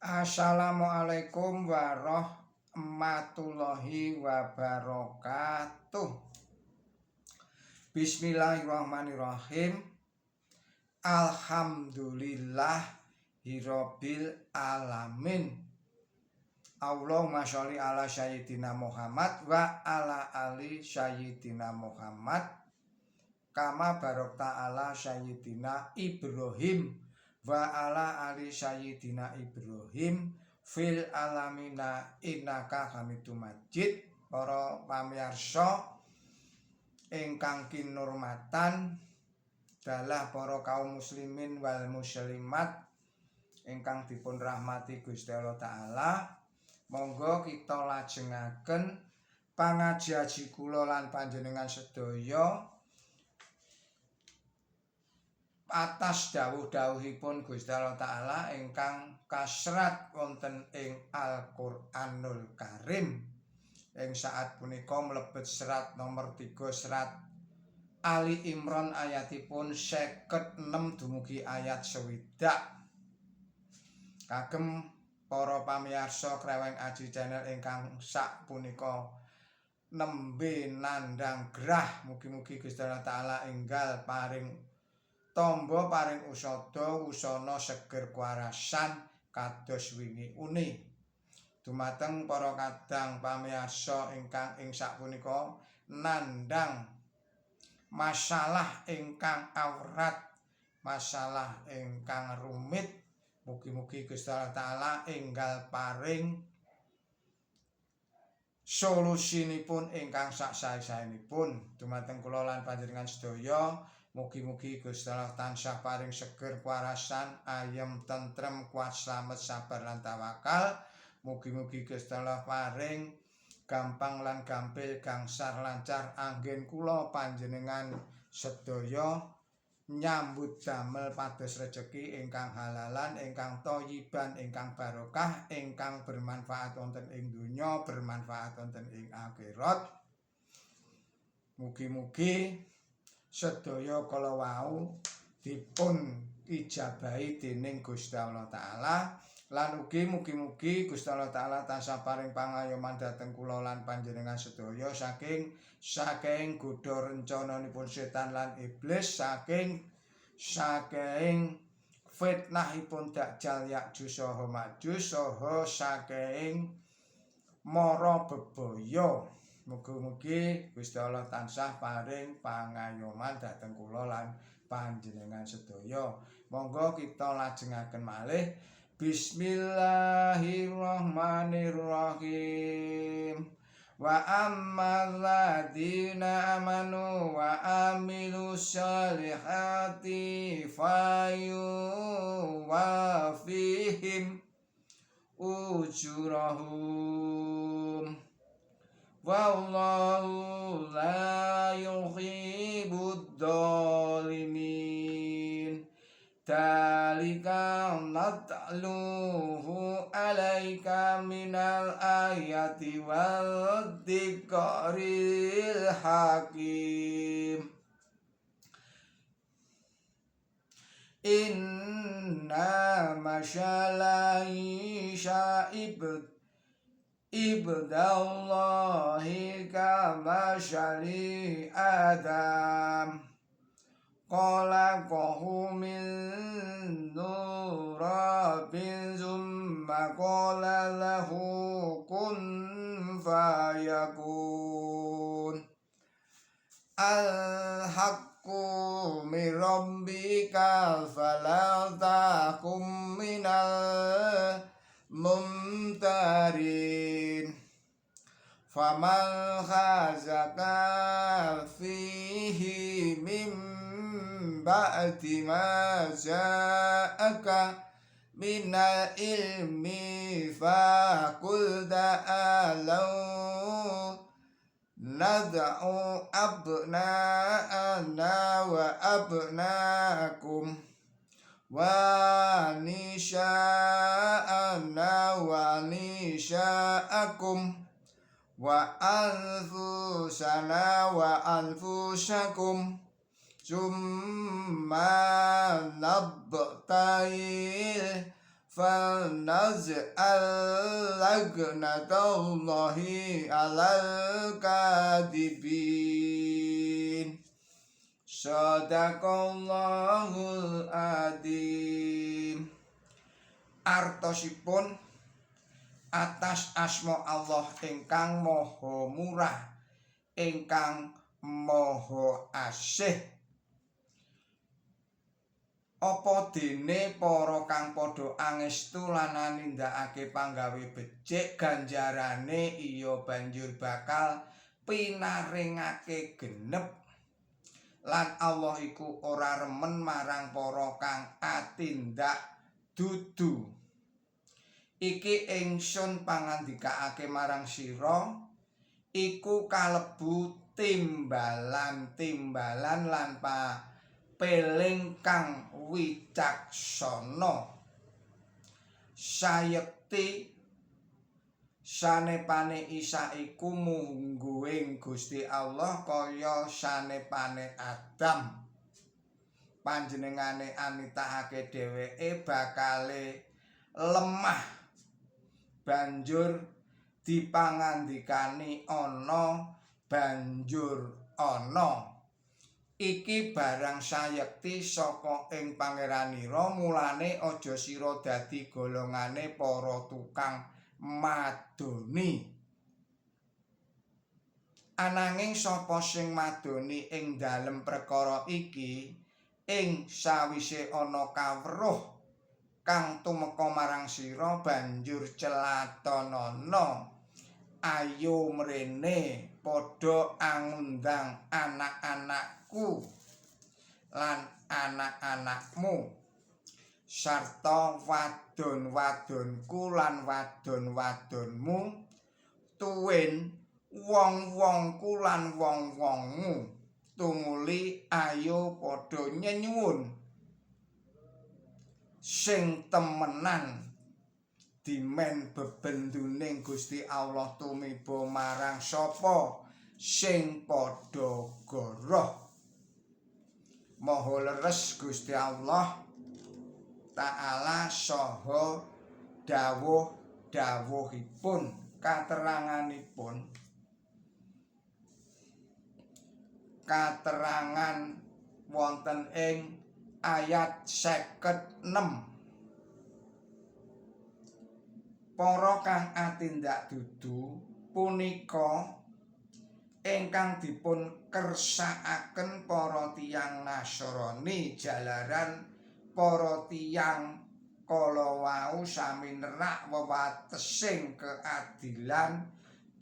Assalamualaikum warahmatullahi wabarakatuh. Bismillahirrahmanirrahim. Alhamdulillahirabbil alamin. Allahumma sholli ala sayyidina Muhammad wa ala ali sayyidina Muhammad kama barokta ala sayyidina Ibrahim wa ala ali sayyidina Ibrahim fil alamina innaka Hamidum Majid. Para pamirsa ingkang kinurmatan, dalah para kaum muslimin wal muslimat ingkang dipun rahmati Gusti Allah Taala, monggo kita lajengaken pangaji-aji kula lan panjenengan sedaya atas dawuh-dawuhipun Gusti Allah Taala ingkang kasrat wonten ing Al-Qur'anul Karim. Ing saat punika mlebet serat nomor 3, serat Ali Imran, ayatipun 56 dumugi ayat 60. Kagem para pamirsa Kreweng Aji Channel ingkang sak punika nembe nandhang gerah, mugi-mugi Gusti Allah Taala enggal paring tamba, paring usada wusana seger kuwarasan kados wingi uni. Dumateng para kadang pamirsa ingkang ing sapunika nandhang masalah ingkang awrat, masalah ingkang rumit, mugi-mugi Gusti Allah Taala enggal paring solusinipun ingkang sak sae-saenipun. Dumateng kula lan panjenengan sedaya, mugi-mugi Gusti Allah tansah paring seger kuwarasan, ayem tentrem, kuat slamet, sabar lan tawakal. Mugi-mugi Gusti Allah paring gampang lan gampil, gangsar lancar anggen kula panjenengan sedaya nyambut damel pados rejeki ingkang halalan, ingkang thayyiban, ingkang barokah, ingkang bermanfaat wonten ing donya, bermanfaat wonten ing akhirat. Mugi-mugi sedaya kala wau dipun ijabahi dening Gusti Allah Taala lan ugi mugi-mugi Gusti Allah Taala tansah paring pangayoman dhateng kula lan panjenengan sedaya saking saking godha rencananipun setan lan iblis, saking saking fitnahipun Dajjal, Yakjuj saha Makjuj, saha saking mara bebaya. Mugi-mugi Gusti Allah tansah paring pangayoman dhateng kula lan panjenengan sedaya. Monggo kita lajengaken malih. Bismillahirrahmanirrahim. Wa ammal ladzina amanu wa amilu sholihati fayuwaffihim ujurahum wallahu la yuhibbud dhalimin. Dzalika natluhu alaika minal ayati wal dzikril hakim. Inna masyala Isa ibdallahi kamasyali Adam khalaqahu min turabin tsumma qala lahu kun fayakun. Al-haqqu min rabbika fala takum minal mumtarin. Faman khazaka fihi min ba'di ma ja'aka minal ilmi faqul ta'alu nad'u abna'ana wa abna'akum wa nisha'ana wa nisha'akum wa anfusana wa anfusakum Summa nabtahil Falnaz'al lagnatallahi alal kadibin. Sadaqallahul adzim. Artosipun atas asma Allah ingkang maha murah ingkang maha asih. Apa dene para kang padha angestu lan nindakake panggawe becik ganjarane iya banjur bakal pinaringake genep. Lan Allah iku ora remen marang para kang atindak dudu. Iki ingsun pangandikaake marang sira iku kalebu timbalan-timbalan lan papeling kang wicaksana. Sayekti sanepane Isa iku mungguing Gusti Allah kaya sanepane Adam. Panjenengane anitahake dheweke bakale lemah banjur dipangandikani ana banjur ana. Iki barang sayekti saka ing pangeranira, mulane aja sira dadi golongane para tukang madoni. Ananging sapa sing madoni ing dalem perkara iki ing sawise ana kawruh kang tumeka marang sira banjur celatonana, ayo mrene padha angundang anak-anakku lan anak-anakmu sarta wadon-wadonku lan wadon-wadonmu tuwin wong-wongku lan wong-wongmu, tumuli ayo padha nyenyuwun sing temenan dimen bebenduning Gusti Allah tumiba marang sapa sing padha goroh. Maha leres Gusti Allah Ta'ala saha dawuh-dawuhipun kateranganipun katerangan wonten ing ayat 56. Para kang atindak dudu punika ingkang dipun kersakaken para tiyang Nasrani jalaran para tiyang kala wau sami nerak wewatesing keadilan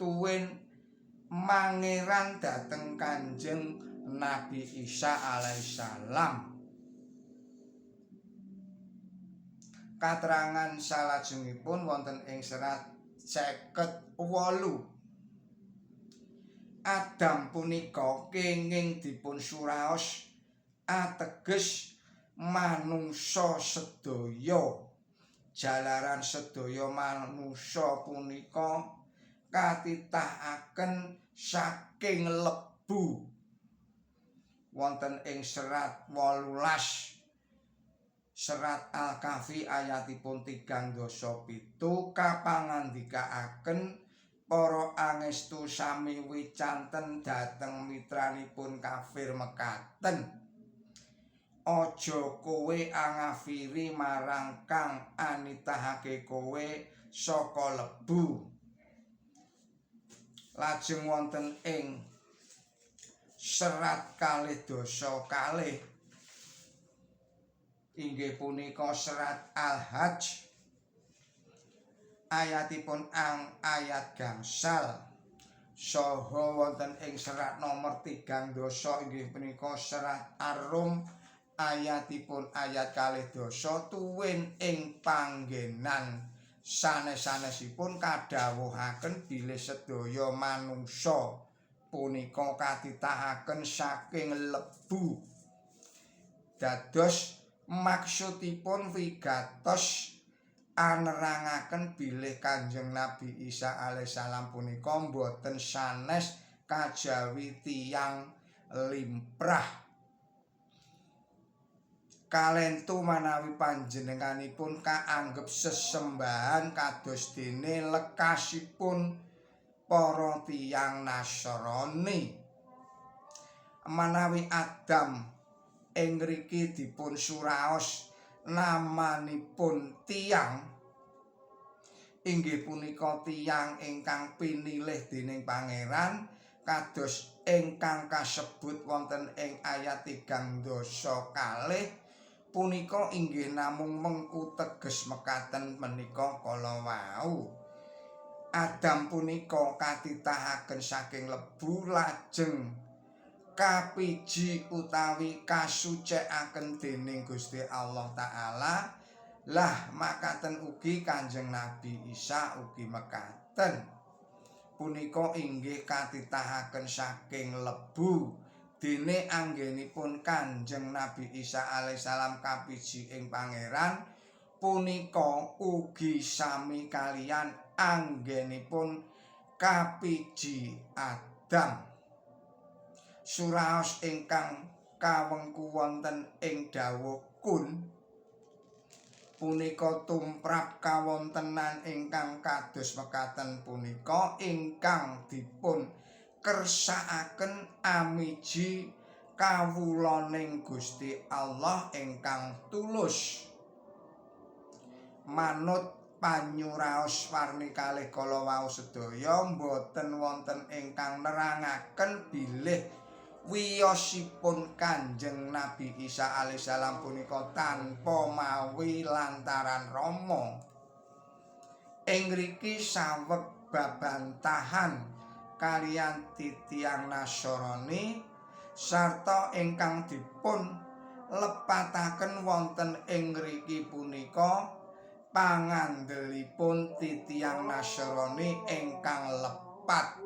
tuwin mangeran dhateng Kanjeng Nabi Isa alaihissalam. Katerangan salajengipun wonten ing serat 58. Adam punika kenging dipun suraos ateges manungsa sedaya. Jalaran sedaya manungsa punika katitahaken saking lebu. Wonten ing serat 18 Serat Al-Kahfi ayatipun 37 kapangandikaaken para angestu sami wicanten dhateng mitranipun kafir mekaten. Aja kowe angafiri marang kang anitahake kowe saka lebu. Lajeng wonten ing serat 22 inggih punika serat Al-Hajj ayatipun ang ayat gangsal. Saha wonten ing serat nomor 3 inggih punika serat Ar-Rum ayatipun ayat 22 tuwin ing panggenan sanes-sanesipun kadhawuhaken bilih sedaya manungsa punika katitahaken saking lebu. Dados maksudipun wigatos anerangaken bilih Kanjeng Nabi Isa alaihissalam punika mboten sanes kajawi tiyang limprah. Kalentu manawi panjenenganipun kaanggep sesembahan kados dene lekasipun para tiyang Nasrani. Manawi Adam ing ngriki dipun suraos namanipun tiyang, inggih punika tiyang ingkang pinilih dening Pangeran kados ingkang kasebut wonten ing ayat 32 punika inggih namung mengku teges mekaten menika kala wau. Adam punika katitahaken saking lebu lajeng kapiji utawi kasucikaken dening Gusti Allah Ta'ala. Lah makaten ugi Kanjeng Nabi Isa ugi mekaten punika inggih katitahaken saking lebu. Dene anggenipun Kanjeng Nabi Isa alaihissalam kapiji ing Pangeran punika ugi sami kalian anggenipun kapiji Adam. Suraos ingkang kawengku wonten ing dawuh kun punika tumrap kawontenan ingkang kados mekaten punika ingkang dipun kersakaken amiji kawulaning Gusti Allah ingkang tulus. Manut panyuraos warni kalih kala wau sedaya mboten wonten ingkang nerangaken bilih wiyosipun Kanjeng Nabi Isa alaihissalam punika tanpa mawi lantaran rama. Ing ngriki saweg babantahan kaliyan titiang Nasrani sarta ingkang dipun lepataken wonten ing ngriki punika pangandelipun titiang Nasrani ingkang lepat,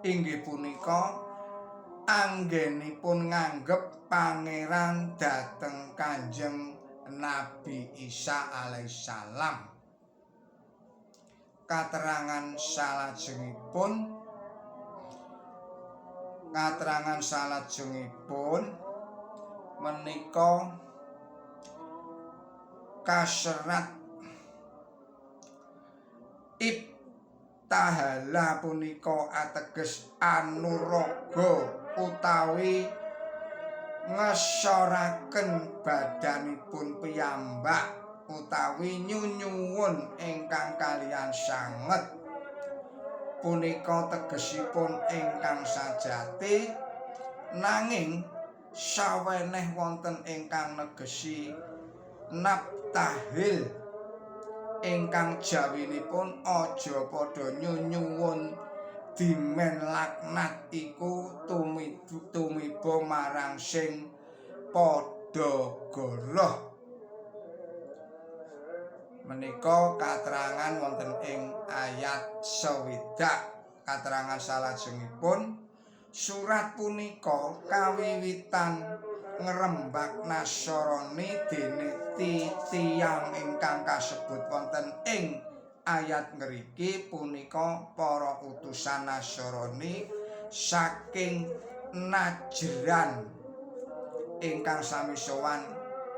inggih punika anggenipun nganggep Pangeran dhateng Kanjeng Nabi Isa alaihissalam. Katerangan salajengipun menika kaserat ibtahala punika ateges anuraga utawi ngesoraken badanipun piyambak utawi nyunyuwun ingkang kaliyan sanget. Punika tegesipun ingkang sajati, nanging saweneh wonten ingkang negesi nabtahil ingkang jawinipun aja padha nyunyuwun dimen laknat iku tumiba marang sing padha goroh. Menika katerangan wonten ing ayat 60. Katerangan salajengipun surat punika kawiwitan ngrembak Nasrani dene tiyang ingkang kasebut wonten ing ayat ngriki punika para utusan Nasrani saking Najran ingkang sami sowan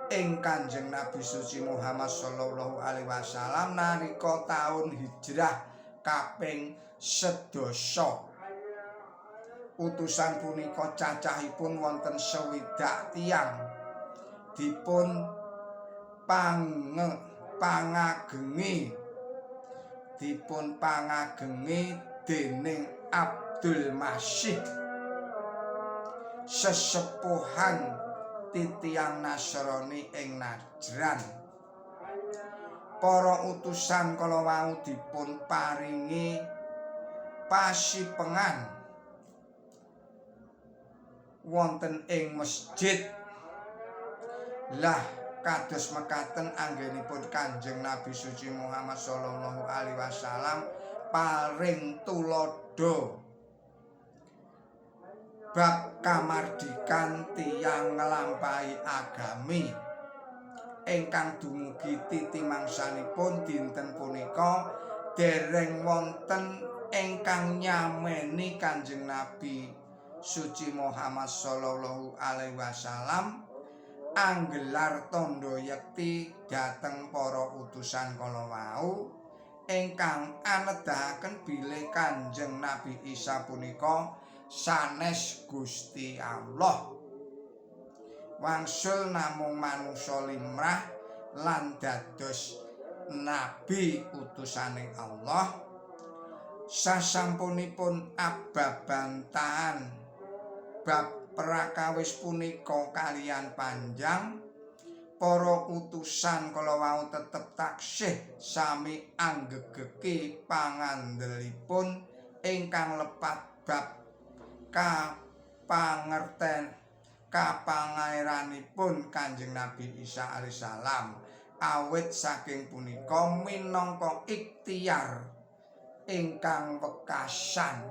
ing Kanjeng Nabi Suci Muhammad sallallahu alaihi wasallam nalika taun hijrah kaping 10. Utusan punika cacahipun wonten 60 tiyang dipun pangagengi dening Abdul Masih, sesepuhan titiang Nasrani ing Najran. Para utusan kala wau dipun paringi pasipengan wonten ing masjid. Lah kados mekaten anggenipun Kanjeng Nabi Suci Muhammad sallallahu alaihi wasallam paring tuladha bab kamardikan tiyang nglampahi agami ingkang dumugi titi mangsanipun dinten punika dereng wonten ingkang nyameni Kanjeng Nabi Suci Muhammad sallallahu alaihi wasallam Anggelar tandha yekti dhateng para utusan kala wau ingkang anedahaken bilih Kanjeng Nabi Isa punika sanes Gusti Allah. Wangsul namung manungsa limrah lan dados nabi utusaning Allah. Sasampunipun ababantahan bab prakawis punika kaliyan panjang, para utusan kala wau tetep taksih sami anggegeki pangandelipun ingkang lepat bab kapangerten kapangeranipun Kanjeng Nabi Isa alaihissalam. Awit saking punika minangka ikhtiar ingkang wekasan,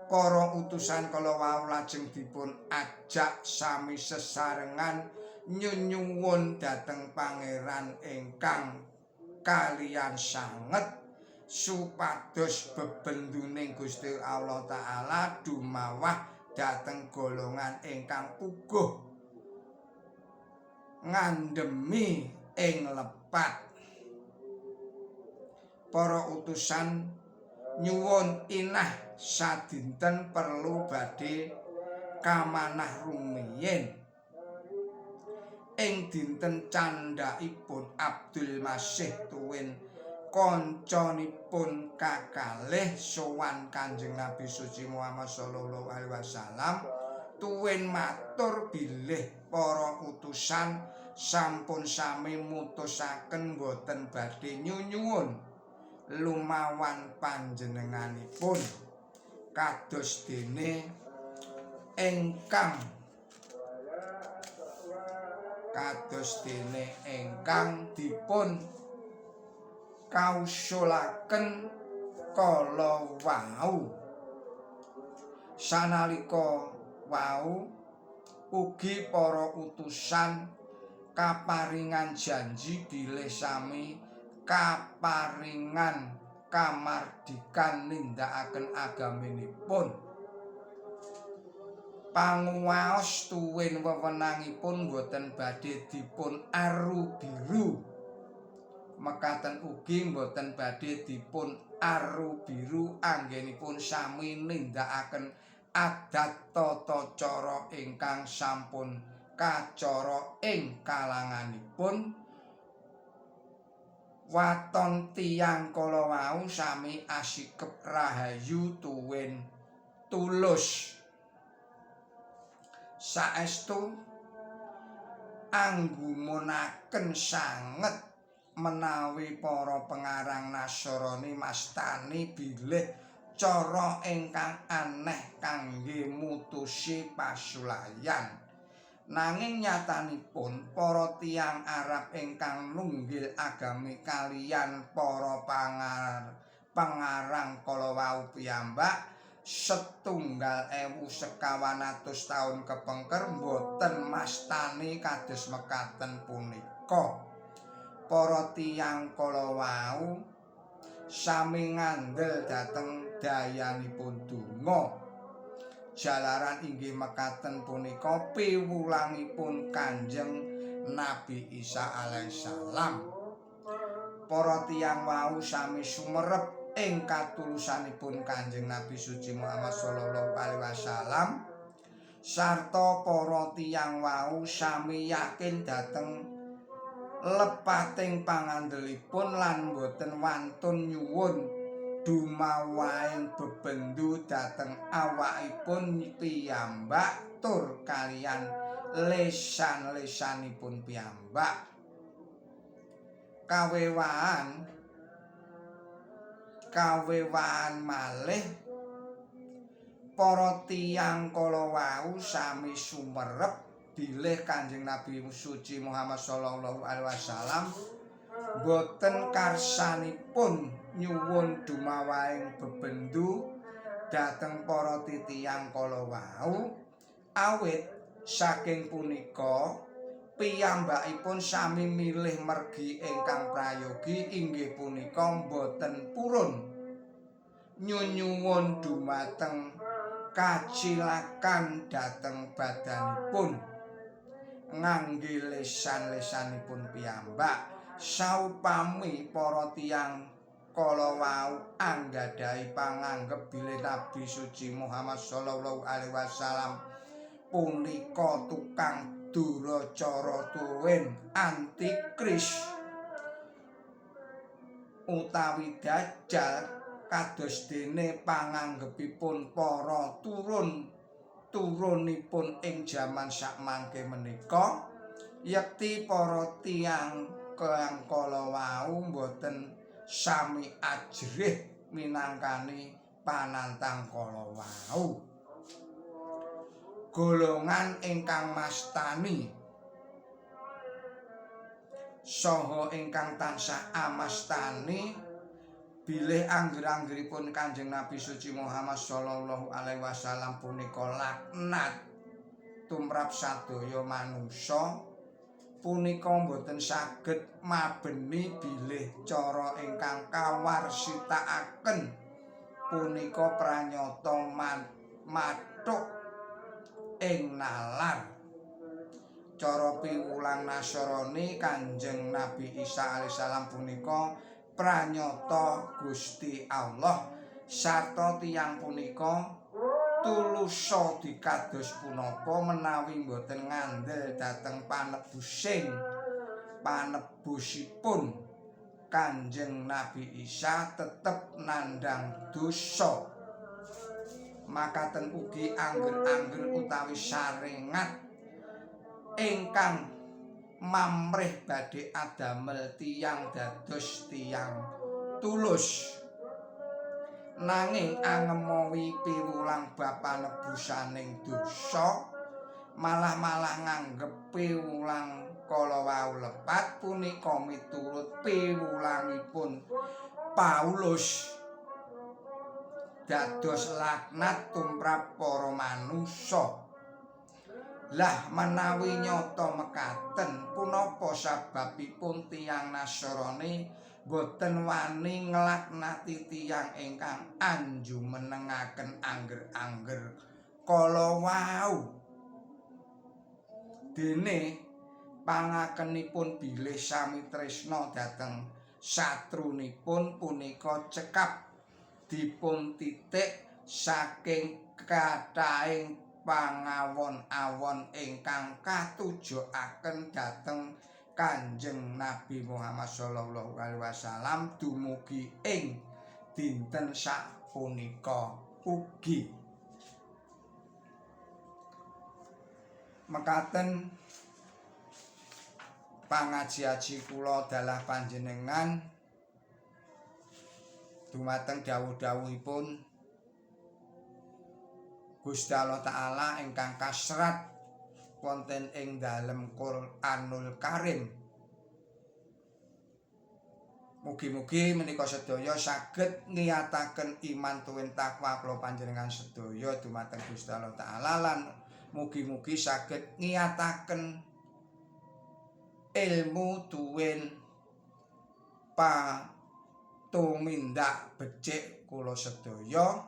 para utusan kala wau lajeng dipun ajak sami sesarengan nyunyuwun dhateng Pangeran ingkang kaliyan sanget supados bebenduning Gusti Allah Ta'ala dumawah dhateng golongan ingkang puguh ngandemi ing lepat. Para utusan nyuwun inah sadinten perlu badhe kamanah rumiyin. Ing dinten candhakipun Abdul Masih tuwin kancanipun kakalih sowan Kanjeng Nabi Suci Muhammad sallallahu alaihi wasallam tuwin matur bilih para utusan sampun sami mutusaken boten badhe nyunyuwun lumawan panjenenganipun kados dene ingkang dipun kausulaken kala wau. Sanalika wau ugi para utusan kaparingan janji bilih sami kaparingan kamardikan nindakaken agaminipun. Panguwaos tuwin wewenangipun boten badhe dipun aru biru. Mekaten ugi boten badhe dipun aru biru anggenipun sami nindakaken adat tata cara ingkang sampun kacara ing kalanganipun. Waton tiyang kala wau sami asikep rahayu tuwin tulus. Saestu anggumunaken sanget menawi para pengarang Nasrani mastani bilih cara ingkang aneh kangge mutusi pasulayan. Nanging nyatanipun para tiyang Arab ingkang nunggil agami kaliyan para pengarang kala wau piyambak 1200 taun kepengker boten mastani kados mekaten punika. Para tiyang kala wau sami ngandel dhateng dayanipun donga. Jalaran inggih mekaten punika piwulangipun Kanjeng Nabi Isa alaihissalam. Para tiyang wau sami sumerep ing katulusanipun Kanjeng Nabi Suci Muhammad sallallahu alaihi wasallam sarta para tiyang wau sami yakin dhateng lepating pangandelipun lan boten wantun nyuwun dumawahing bebendu dhateng awakipun piyambak tur kaliyan lesan-lesanipun piyambak. Kawewahan malih para tiyang kala wau sami sumerep bilih Kanjeng Nabi Suci Muhammad sallallahu alaihi wasallam boten karsanipun nyuwun dumawahing bebendu dhateng para titiyang kala wau, awit saking punika piyambakipun sami milih mergi ingkang prayogi inggih punika boten purun nyunyuwun dumateng kacilakan dhateng badanipun. Ngangge lesan-lesanipun piyambak, saupami para tiyang kala wau anggadhahi panganggep bilih Nabi suci Muhammad sallallahu alaihi wasallam punika tukang duracara tuwin antikris utawi dajjal, kados dene panganggepipun para turun-turunipun ing jaman sakmangke menika, yekti para tiyang kang kala wau mboten sami ajrih minangkani panantang kala wau. Golongan ingkang mastani saha ingkang tansah amastani bilih angger-anggeripun Kanjeng Nabi suci Muhammad sallallahu alaihi wasallam punika laknat tumrap sadaya manungsa punika mboten saged mabeni bilih cara ingkang kawarsitakaken punika pranyata mathuk ing nalar. Cara piwulang Nasrani, Kanjeng Nabi Isa alaihissalam punika pranyata Gusti Allah sarta tiyang punika tulusa dikados punapa menawi mboten ngandel dhateng panebusing panebusipun Kanjeng Nabi Isa tetep nandhang dosa. Makaten ugi angger-angger utawi sarengat ingkang mamrih badhe adamel tiyang dados tiyang tulus, nanging angemawi piwulang bab panebusaning dosa malah-malah nganggep piwulang kala wau lepat punika miturut piwulangipun Paulus dados laknat tumrap para manungsa. Lah menawi nyata mekaten, punapa sababipun tiyang Nasrani boten wani nglaknati tiyang ingkang anjumenengaken angger-angger kala wau? Dene pangakenipun bilih sami tresna dhateng satrunipun punika cekap dipun titik saking kathahing pangawon-awon ingkang katujokaken dhateng Kanjeng Nabi Muhammad sallallahu alaihi wasallam dumugi ing dinten sapunika ugi. Mekaten pangaji-aji kula dalah panjenengan dumateng dawuh-dawuhipun Gusti Allah Ta'ala ingkang kasrat wonten ing dalem Qur'anul Karim. Mugi-mugi menika sedaya saged ngiyataken iman tuwin takwa kula panjenengan sedaya dumateng Gusti Allah Ta'ala, lan mugi-mugi saged ngiyataken ilmu tuwin patumindak becik kula sedaya.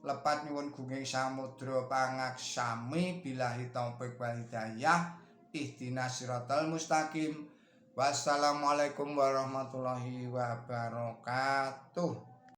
Lepat nyuwun gunging samudra pangaksami, billahi taufik wal hidayah, ihdinas siratal mustaqim. Wassalamualaikum warahmatullahi wabarakatuh.